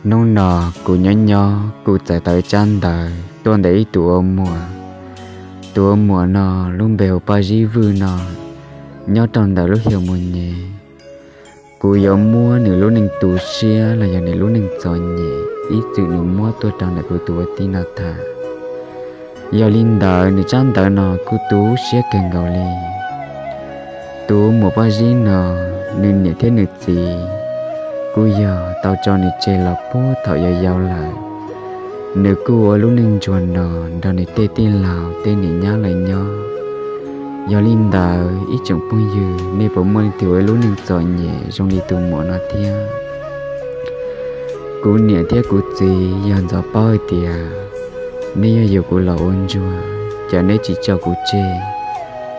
Hnub no kuv nyob nyob kuv txawm tau ib tsab ntawv tuaj ntawm ib tus ua muam. Tus ua muam no lub npe hu Paj Zib Vwj no, nyob rau ntawm lub xyoo mus nyem. Kuv yuav muab nws lub neej tu siab los yog nws lub neej txom nyem ib txwm nws muab tuaj rau ntawm kuv tus ua tij no tham. Yog li ntawd nws tsab ntawv no kuj tu siab kawg nkaus li. Tus muam Paj Zib no, nws niam thiab nws txiv kuj yog tau tso nws tseg los puag thaum yau yau lawm. Nws kuj ua lub neej ntsuag no nrog nws tej tij laug tej niam nyab lawv nyob. Yog li ntawd ib tsoom phooj ywg, nej puas muaj leej twg ua ib lub neej txom nyem zoo li tus muam no thiab? Kuv niam thiab kuv txiv yog ntxov paub hais tias nej yuav yuav kuv los ua ntsuag, ces neb tsis tso kuv tseg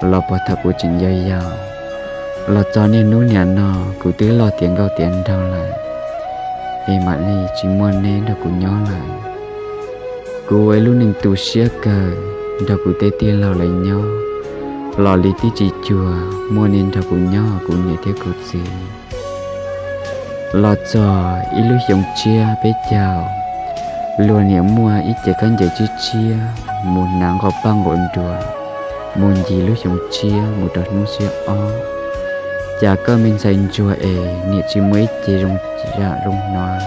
los puag thaum kuv tseem yau yau, los txog niaj hnub nim no kuv twb loj tiav nkauj tiav nraug lawm, es mam li tsis muaj neb nrog kuv nyob lawm. Kuv ua ib lub neej tu siab kawg nrog kuv tej tij laug lawv nyob, los li tib tsis cuag muaj neb nrog kuv nyob, kuv niam thiab kuv txiv. Los txog ib lub xyoo tshiab peb caug, luag niam muaj ib cev khaub ncaws tshiab tshiab mus hnav nqaum paj nqaum nruas, mus ncig lub xyoo tshiab mus rau hnub xiab ob. Cas koj me ntxhais ntsuag es niam tsis muaj ib cev zoo zam zoo hnuav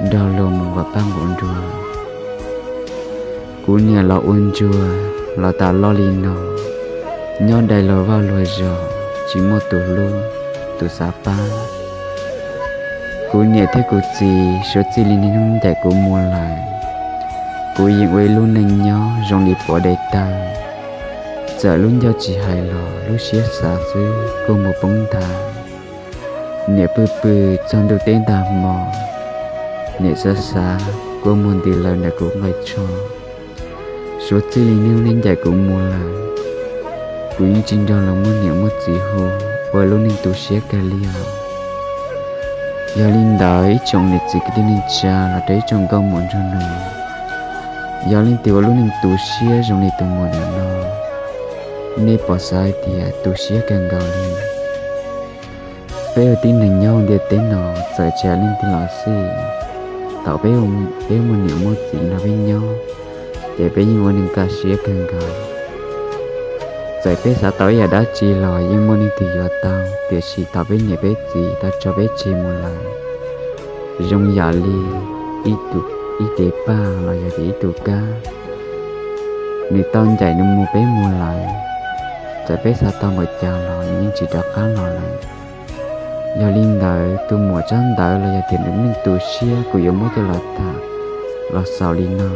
nrog luag mus nqaum paj nqaum nruas? Kuv niam los ua ntsuag los tas loj li no, nyob dai luag vaj luag zos, tsis muaj tus hlub tus xav pab. Kuv niam thiab kuv txiv suav txij li niaj hnub ncaim kuv mus lawm, kuv yeej ua ib lub neej nyob zoo li pov dej tawg. Txawm lub ncauj tsis hais los lub siab xav xwb kuj mus poob nthav. Niam pw pw txog ntuj teb ntag hmo, niam xav xav kuj mus ntws lawm ntawm kuv nqaij tsho. Suav txij li niaj hnub ncaim kuv mus lawm, kuv yeej tsis nrog luag muaj niam muaj txiv hu ua lub neej tu siab kawg li os. Yog li ntawd ib tsoom niam txiv kwv tij neej tsa los rau ib tsoom nkauj muam nraug nus, yog leej twg ua lub neej tu siab zoo li tus muam nim no, nej puas xav hais tias tu siab kawg nkaus li? Peb ua tib neeg nyob ntiaj teb no, txawm tsis hais leej twg los xij, thaum peb, peb muaj niam muaj txiv nrog peb nyob, ces peb yeej ua neeg kaj siab kawg nkaus. Txawm peb xav tau ib yam dab tsi los yeej muaj leej twg yuav tau, tiam sis thaum peb niam peb txiv tau tso peb tseg mus lawm, zoo yam li ib tus, ib cev paj los yog tias ib tus kab, nws tau ncaim nws mus peb mus lawm, txawm peb xav tau npaum cas los nws yeej tsis rov qab los lawm. Yog li ntawd tus muam tsab ntawv los yog tias nws lub neej tu siab kuv yuav muab coj los tham los xaus li no.